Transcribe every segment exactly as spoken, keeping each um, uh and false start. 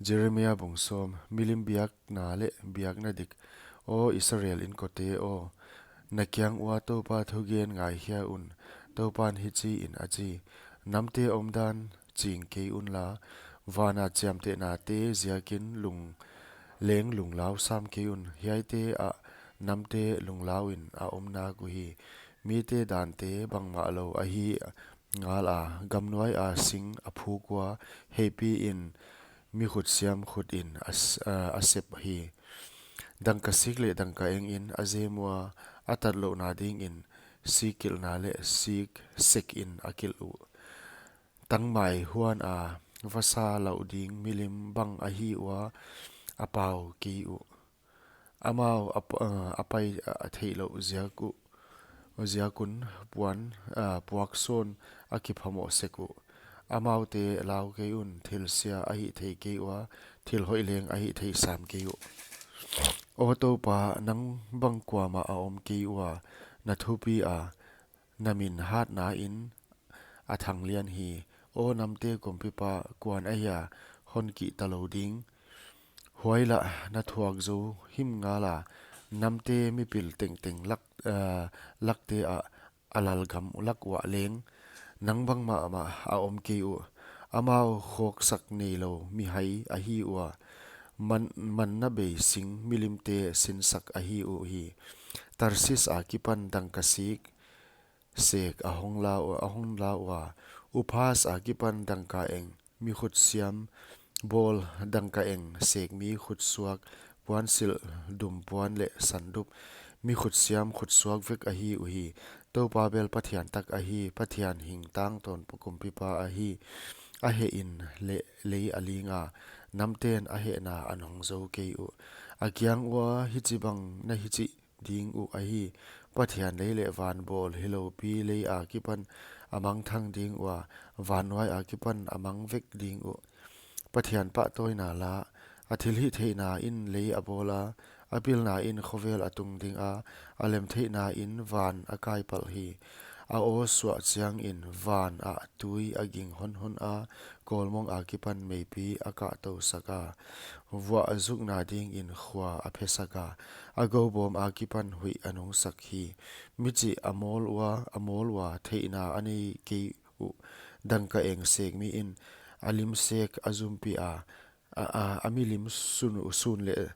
Jeremia bung sawm. Milim biakna leh biakna dik. Aw Israel inkote aw, na kiang ua Toupa thugen ngaikhia un. Toupan hichiin a chi: Namte omdan ching kei unla, vana chiamtehnate ziakin lung leng lunglau sam kei un. Hiaite ah namte lunglauin a om nak uhi. Mite dante bangmah lou ahi ngala, gamnuaia sing a phuk ua, heipiin mi khutsiam khutin a s-, a, a sep hi. Dangka sik leh dangka engin a jem ua, a tatlouhna dingin sik kilhna leh sik sekin a kilh uh. Tangmai huana vasa lauh ding milim bang ahi ua, a pau kei uh. Amau a p-, a, a pai a theihlouh ziak uh, ziakun puan, a, puaksawn a kiphamoh sek uh. Amaute lau kei un, thilsia a hih thei kei ua, thil hoih leng a hih thei sam kei uh. Aw Toupa, nang bang kuamah a om kei ua, na thupia, na min hatnain a thanglian hi. Aw namte kumpipa, kuan ahia hon kihta lou ding? Huai lah na thuak zou him ngala, namte mipil tengteng lak, a, lakte ah a lalgam lak uah leng nang bang mahmah a om kei uh. Amau khawksak neilou mihai ahi ua, man, manna bei sing milimte sinsak ahi uhi. Tarsis akipan dangka sik sek a hong la ua, a hong la ua. Uphas akipan dangka eng, mi khutsiam bawl, dangka eng sek mi khutsuak, puansilh, dumpuan leh sandup, mi khutsiam khutsuak vek ahi uhi. Toupa bel Pathian tak ahi, Pathian hingtang tawntung kumpipa ahi. A hehin leh lei a linga, namten a hehna a nung zou kei uh. A kiang ua hichibang na hichih ding uh ahi: Pathian lei leh van bawl, hilou pi lei akipan a mangthang ding ua, vannuai akipan a mang vek ding uh. Pathian pahtawina la, a thilhihtheihna in lei a bawla, a pilna in khovel a tung dinga, a lemtheihna in van a kaipalh hi. A aw suah chiangin van ah tui a ging honhona, kawlmong akipan meipi a kahtousaka, vuah zukna dingin khua a phesaka, a goubawm akipan huih a nungsak hi. Michih a mawl ua, a mawl ua, theihna a nei kei uh. Dangka eng sek miin a lim sek a zumpi a, a, a, a milim sun, sun leh,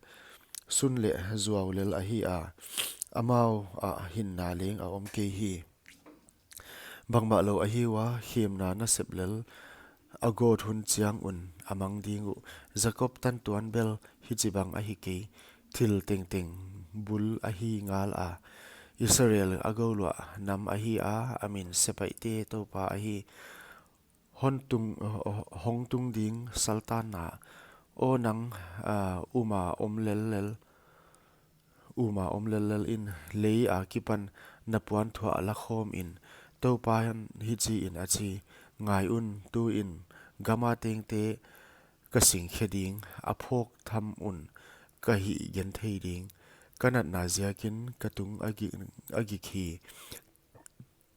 sun leh zuau lel ahi a, amau ah hinna leng a om kei hi. Bangmah lou ahi ua, khemna nasep lel a gawt hun chiang un a mang ding uh. Jakob tantuan bel hichibang ahi kei, thil tengteng bul ahi ngala. Israel a gouluah nam ahi a, a min Sepaihte Toupa ahi. Hon tung, hong tung ding saltanna, aw nang, a, uma om lellel, uma om lellel in, lei akipan na puan thuah la khawmin, Toupan hichiin a chi: Ngai un, tuin gama tengte ka singkhe ding, a phawk tham un ka hihgenthei ding. Ka natna ziakin ka tung a gik, a gik hi.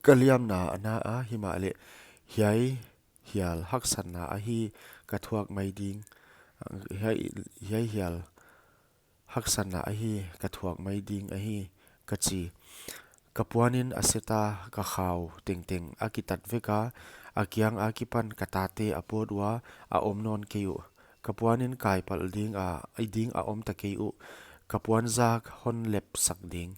Ka liamna a na a, himahleh hiai hial haksatna ahi ka thuak mai ding, hiai, hiai hial haksatna ahi ka thuak mai ding ahi, ka chi. Ka puanin a seta, ka khau tengteng a kitat veka, a kiang akipan ka tate a pawt ua, a om nawn kei uh. Ka puanin kaipalh ding a, i ding a om ta kei uh. Ka puanzak hon lepsak ding.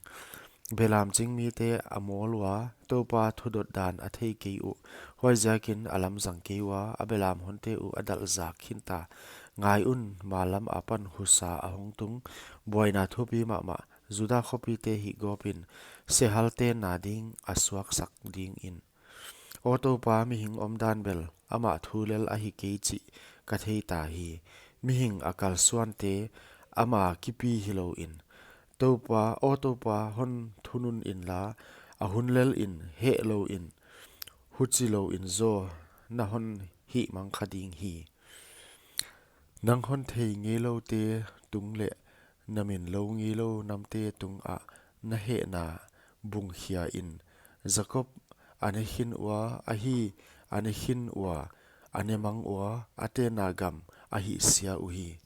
Belam ching mite a mawl ua, Toupa thudot dan a thei kei uh. Huaiziakin a lamzang kei ua, a belam honte uh a dalh zak khinta. Ngai un, mallam apan husa a hong tung, buaina thupi mahmah, Juda khopite hihgawpin, sehalte na ding a suaksak dingin. Aw Toupa, mihing omdan bel amah thu lel ahi kei chih ka theita hi. Mihing a kalsuante ama kipi hilouin, Toupa, aw Toupa, hon thunun inla, a hun lelin, hehlouin, huchilouin zaw na hon hihmang kha ding hi. Nang hon thei ngeiloute tung leh na min lou ngeilou namte tungah na hehna bungkhia in. Jakob a ne khin ua, ahi, a ne khin ua, a ne mang ua, a tenna gam a hihsia uhi.